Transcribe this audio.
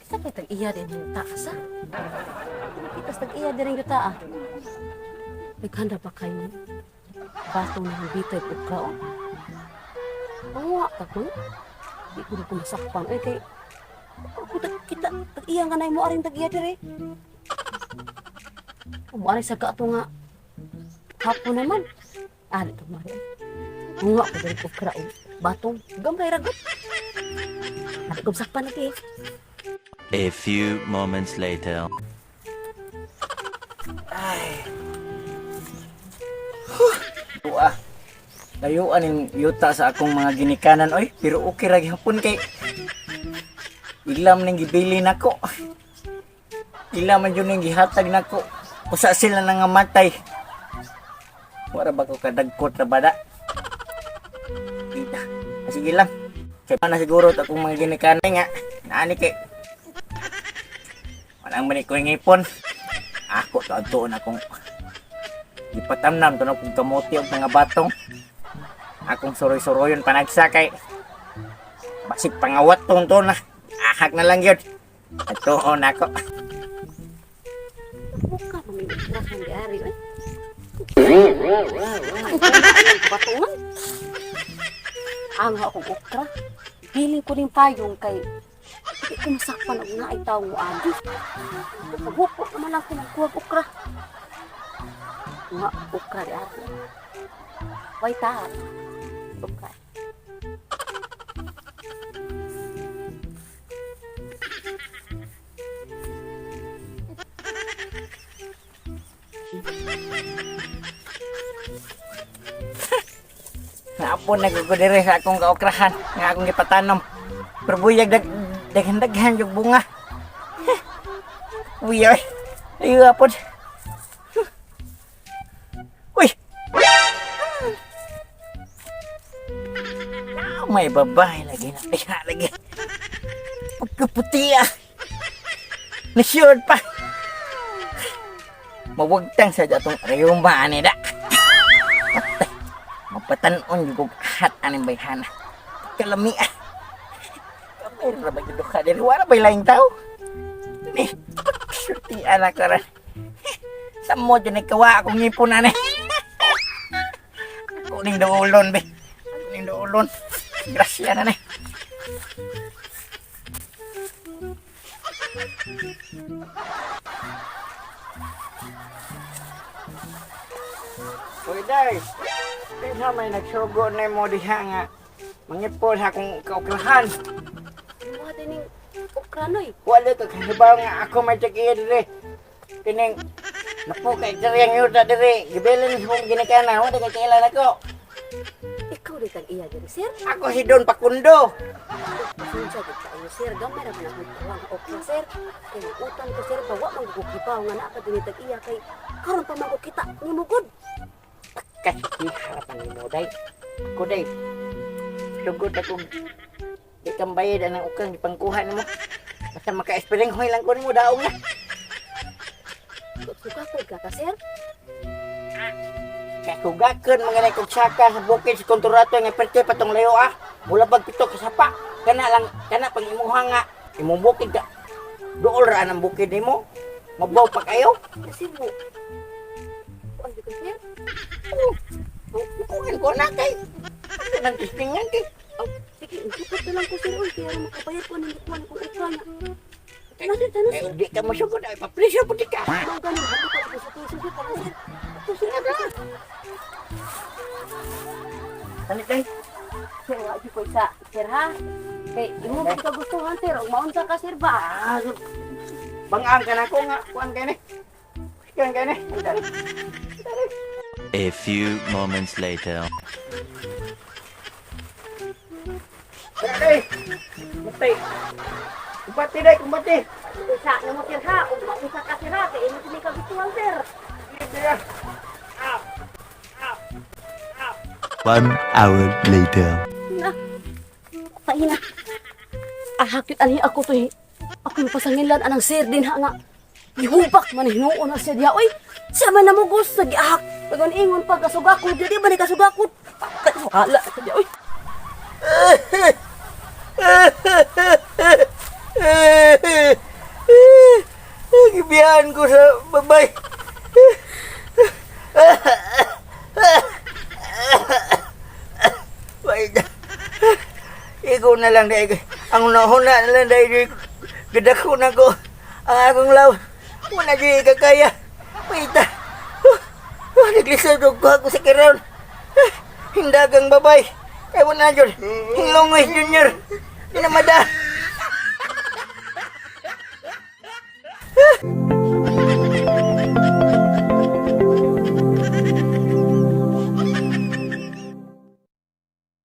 Sa kay tag-iya din yung taas, ah. Kitas tag-iya din yung ah. Naghanda pa kayo. Batong na ang bitay ko ka, oh. Ang ka ko. Di ko na ko masakpan. Ay, kay ako tag kita, tag-iya nga na mo aring tag-iya dire. Umuari sa ka nga. Hapon naman. Ah, dito mo rin. Nga ko diri ko kra, oh. Batong, gamay ragot. Adi ko masakpan lagi. A few moments later. Tua. Layuan yung yuta sa akong mga ginikanan oy, pero okay ra gihapon kay ilam ning gibili nako. Ila man jud ning gihatag nako. Usa sila nangamatay. Wala ba ko kadagkot ra bada? Kita. Ah, sige lang. Kay na siguro ta akong mga ginikanan nga. Naani kay walang man ko ngipon. Ako to adtuon akong gipatamnam to na kong kamote og mga batong. Akong suroy-suroyon panagsa kay basig pangawat tong to na. Ahak na lang yun. Atuon ako. Buka mamimigras ng diari, eh. Batungan. Ang akong okra. Bilin ko rin payong kay di ko masakpan og naay tawo mo agi. Paghupo naman ako ng kuwag okra. Nga okra di ari. Way ta. Okra. Naapon nagugudire sa akong kaokrahan nga akong gipatanom. Pero buyag daghan-daghan yung bunga. Uy, ay. Ay, apon. Uy! Ah, may babae lagi na. Ay, lagi. Pagkaputi ah. Nasyod pa. Mawagtang sa atong rayuma ani da. Patay. Mapatanon yung kong hat aning bayhana. Kalami ah. Kamay ra ba gyud ka diri? Wala ba'y laing tao? Ni, pagsulti anak ka rin. Sa mo dyan nagkawa akong ngipon ani. Ako ning duolon be. Ako ning duolon. Grasya na ni. Uy, day. Kinsa may nagsugo na mo diha nga mangipon sa akong kaukrahan. Mga dining okra noy. Wala ka kahibaw nga ako may tsakiya dire. Kining napo kay diri ang yuta dire. Gibilin sa akong ginikanan. Wala ka kailan ako. Ikaw di tag iya diri, sir. Ako si Don Pakundo. Pasensya gid kaayo sir, gamay ra man akong kuha nga okra sir. Kay utang ko sir, bawa man ko kibaw nga naa pa dinhi tag iya kay karon pa man ko kita nimo gud. Kasi harapan ni mo day. Ako day. Sugod akong di kang bayad ang ukang ipangkuha nimo. Basta maka-espelenghoy lang ko nimo daong na. Suka ko ka sir. Kasugakan mga na kong saka sa bukid sa konturato nga perte patong layo ah. Mula bag pito kasapa. Kana lang kana pang imuha nga imong bukid ka. Duol ra ang bukid nimo. Mabaw pa kayo. Kasi mo. Kuan ko sir. Oh, kuan ko na kay. Ano nang tistingan kay? Oh, sige, sukot na lang ko sir oy kaya ra makabayad ko ning kuan kong okra na. Nasa tanos. Eh, di ka masugod ay papresyo pud ka. Mao ganin hato ka ko sa piso sir para sir. Ato sir, ato sir. Tanit day. Sir, wa gyud ko isa sir ha. Kay imo ba kagustuhan sir og maunsa ka sir ba? Ah, bangaan ka na ko nga kuan kay ni. Kuan kay ni. Dali. A few moments later. Dali. Kumbati. Kumbati day, kumbati. Isa nimo sir ha, og maunsa ka sir ha kay imo kini kagustuhan sir. Sige. 1 hour later. Na. Patay na. Ah, hakit ani ako to eh. Ako yung pasangilan anang sir din ha nga. Gihubak man hinuon na siya diha oy. Siya man namugos nagiahak. Pagon ingon pa kasugakod, di ba ni kasugakod? Patay. Bahala ka diya, oy. Gibiyaan ko sa babay. Wait. Ikaw na lang dahil. Ang unahuna na lang dahil. Gadako na ko. Ang akong law. Wala dyan ikakaya. Wait. Oh, naglisod ko ako sa kiraon. Hindagang babay. Kaya wala dyan. Hinglongoy Junior. Di na mada.